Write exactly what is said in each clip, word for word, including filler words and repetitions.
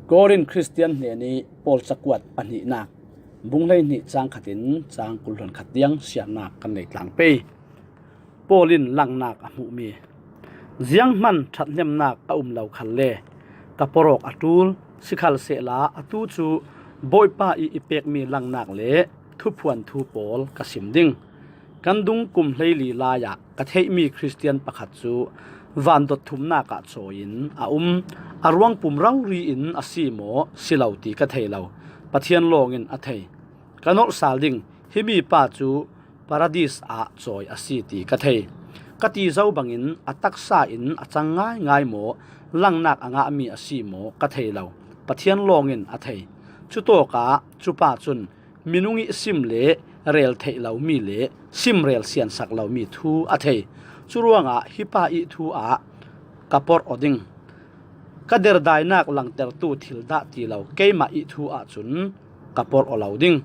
Korin Khristian hnenih Paul cakuat pahnihnak, bung hleihnih cang khatin cang kul hluan khat tiang siarnak kan nei tlang pei. Paul in langnak a hmuhmi. Zianghman ṭhathnemnak a um lo khalle ka porh awk a ṭul, sikhalsehla atu cu Bawipa i i pekmi langnak le thuphuan thu pawl ka sim ding. Kan dung kum hleili lai-ah ka theihmi Khristian pakhat cu van dot thumnak ah cawiin a um. A ruangpum rori in a si maw, si lo ti ka thei lo. Pathian lawng in a thei. Ka nolh sal ding, himi pa cu Paradis ah cawi a si ti ka thei. Ka ti zo bangin a taksa in a cang ngaingai maw, langnak a ngahmi a si maw, ka thei lo. Pathian lawng in a thei. Cutawkah cupa cun minung i sim le rel theih lomi le sim rel siansak lomi thu a thei. Curuangah hi pa i thu ah ka porh aw ding. Ka derdainak langtertu thil dah ti lo keimah i thu ahcun ka porh aw lo ding.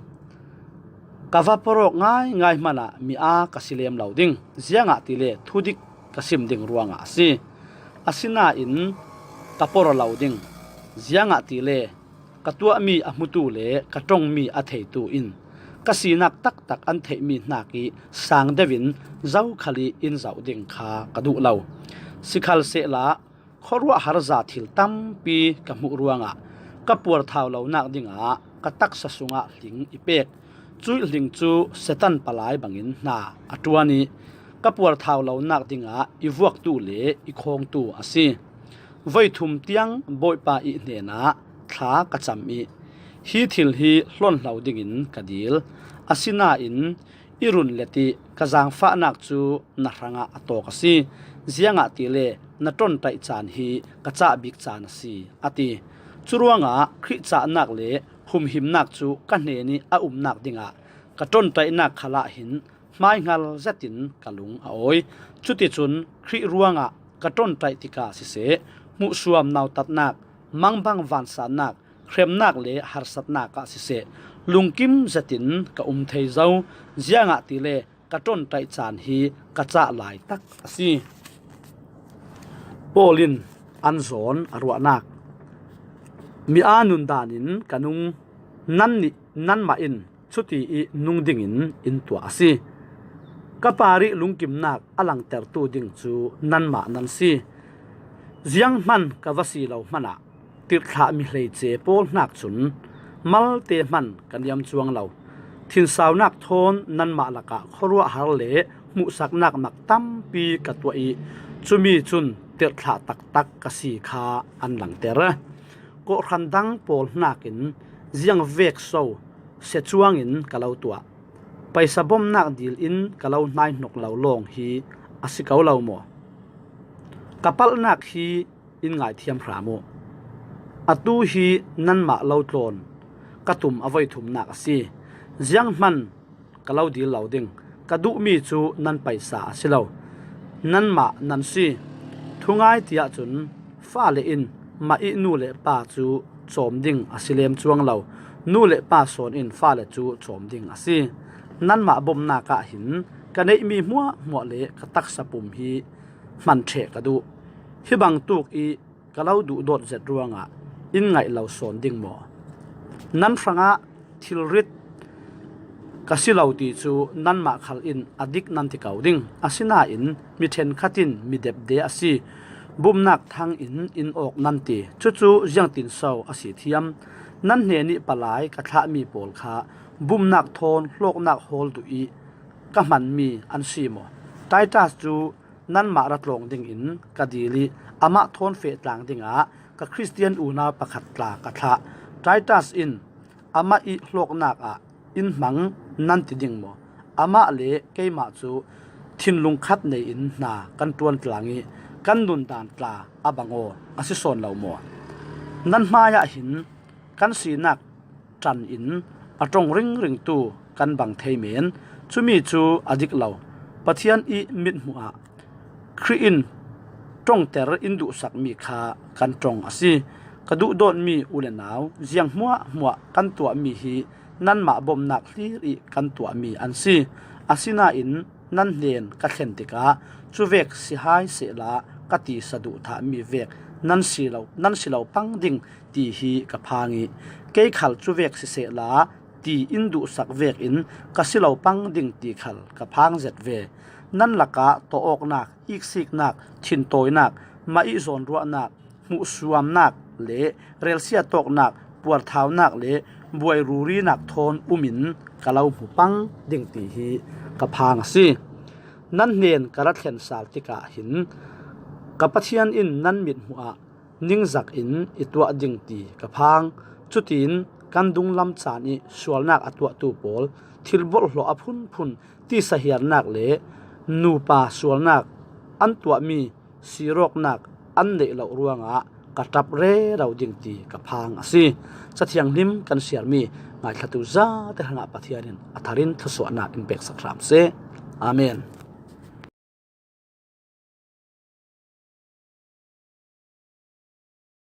Ka va porh awk ngaingai hmanah mi aa ka si lem lo ding, ziangahtile thudik ka sim ding ruangah a si. Asinain ka porh aw lo ding, ziangahtile ka tuahmi a hmutu le ka ṭongmi a theitu in ka sinak taktak an theihmi hnak i sang deuhin zokhal i in zoh ding kha ka duh lo. Sikhalsehla khuaruahhar za thil tampi ka hmuh ruangah ka puarthau lonak dingah ka taksa sungah hling i pek. Cuih hling cu Satan palai bangin hna a ṭuan i ka puarthau lonak dingah i vuaktu le i khawngtu a si. Voi thum tiang Bawipa i hnenah thla ka cam i hi thil hi hlonh hlo dingin ka dil. Asinain i run let i ka zaangfahnak cu na hrangah a tawk a si, ziangahtile na ṭonṭaih caan hi ka cah bik caan a si, a ti. Curuangah Khrih cahnak le humhimnak cu ka hnenih a umnak dingah ka ṭonṭaihnak khalah hin hmaihngal zetin ka lung a awi. Cuticun Khrih ruangah ka ṭonṭaih tikah siseh, hmuhsuam nautatnak, mangbang vansannak, hremnak le harsatnak ah siseh, lungkim zetin ka um thei zo, ziangahtile ka ṭonṭaih caan hi ka cah lai tak a si. Paul in an zawn a ruahnak. Mi aa nundan in ka nung, nannih, nanmah in cuti i nung dingin in tuah a si. Ka parih lungkimnak a langtertu ding cu nanmah nan si. Zianghman ka va si lo hmanah tirhthlahmi hleice pawl hnak cun malte hman ka niam cuang lo. Thinsaunak thawn nanmah lakah khuaruahhar le hmuhsaknak mak tampi ka tuah i cumi cun tirhthlah taktak ka si kha an langter. Kawhhran dang pawl hnakin ziang vek so sia cuangin ka lo tuah. Paisa bomnak dil in ka lo hnaihnok lo lawng hi a si ko lo maw? Ka palhnak hi in ngaithiam hram uh. Atu hi nanmah lo tlawn ka tum a voi thumnak a si. Zianghman ka lo dil lo ding. Ka duhmi cu nan paisa a si lo, nanmah nan si. Thungai tiah cun fale in mah i nu le pa cu cawm ding a si lem cuang lo. Nu le pa sawn in fale cu cawm ding a si. Nanmah bomnak ah hin ka neihmi hmuahhmuah le ka taksa pum hi hman ṭheh ka duh. Hi bangtuk i ka lo duhdawt zet ruangah in ngaih lo sawn ding maw? Nan hrangah thilrit ka si lo ti cu nanmah khal in a dik nan ti ko ding. Asinain mi ṭhenkhat in mi depde a si, bumnak thang in in awk nan ti. Cucu ziangtin so a si thiam? Nan hnenih palai ka thlahmi pawl kha bumnak thawn hlawknak hawl duh i ka hmanmi an si maw? Titus cu nanmah ra tlawng dingin ka dil i amah thawn feh tlang dingah ka Khristian unau pakhat tla ka thlah. Titus in amah i hlawknak ah in hmang nan ti ding maw? Amah le keimah cu thinlung khat nei in hna kan ṭuan tlang i kan nundan tla a bang aw a si sawn lo maw? Nan hmaiah hin kan sinak ṭan in a ṭong ringringtu kan bang thei men. Cumi cu a dik lo. Pathian i mithmuh ah Khrih in ṭongter in duhsakmi kha kan ṭong a si. Ka duhdawtmi u le nau, ziang hmuahhmuah kan tuahmi hi nanmah bomnak hlir i kan tuahmi an si. Asinain nan hnen ka thlen tikah cuvek si hai sehla ka tisa duhthahmi vek nan si lo, nan si lo pang ding ti hi ka phang ih, kei khal cuvek sisehla ti in duhsak vekin ka si lo pang ding ti khal ka phang zet ve. Nan lakah tawh awknak, iksiknak, thintawinak, mah ih zawnruahnak, hmuhsuamnak le relsia tawknak, puarthaunak le buai rurinak thawn umin ka lo hmu pang ding ti hi ka phang a si. Nan hnen ka ra thlen sal tikah hin ka Pathian in nan mithmuh ah ningzak in i tuah ding ti ka phang. Cutin kan dunglam caan ih sualnak a tuahtu pawl thilbolh hlawh a phunphun tisa hiarnak le nupa sualnak an tuahmi sirawknak an neih loh ruangah ka ṭap rero ding ti ka phang a si. Cathianghlim kan siarmi ngaithlatu zate hrangah Pathian in a tharin thluasuahnak in peksak hram seh. Amen.